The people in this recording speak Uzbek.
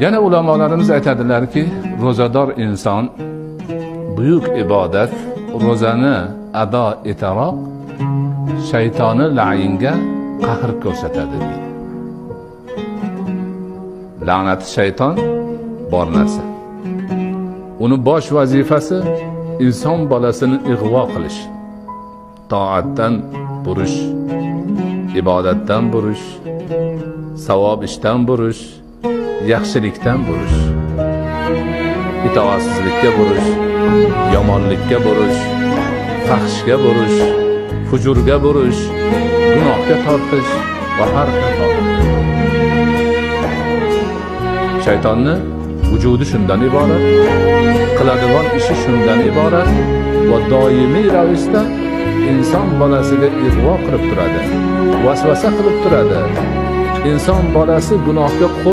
Yana ulamolarimiz aytadilarki, ro'zador inson buyuk ibodat ro'zani ado etaroq shaytoni la'inga qahr ko'rsatadi deydi. La'nati shayton bor narsa. Uni bosh vazifasi inson bolasini ig'vo qilish, toatdan burish, ibodatdan burish, savob ishdan burish, yaxshilikdan burish, itoatsizlikka burish, yomonlikka burish, fahshga burish, fujurga burish, gunohga tortish va har xil holatda. Shaytonni vujudi shundan iborat, qiladigan ishi shundan iborat va doimiy ravishda inson bolasiga ig'vo qilib turadi, vasvasa qilib turadi. Inson bolasi gunohga qo'l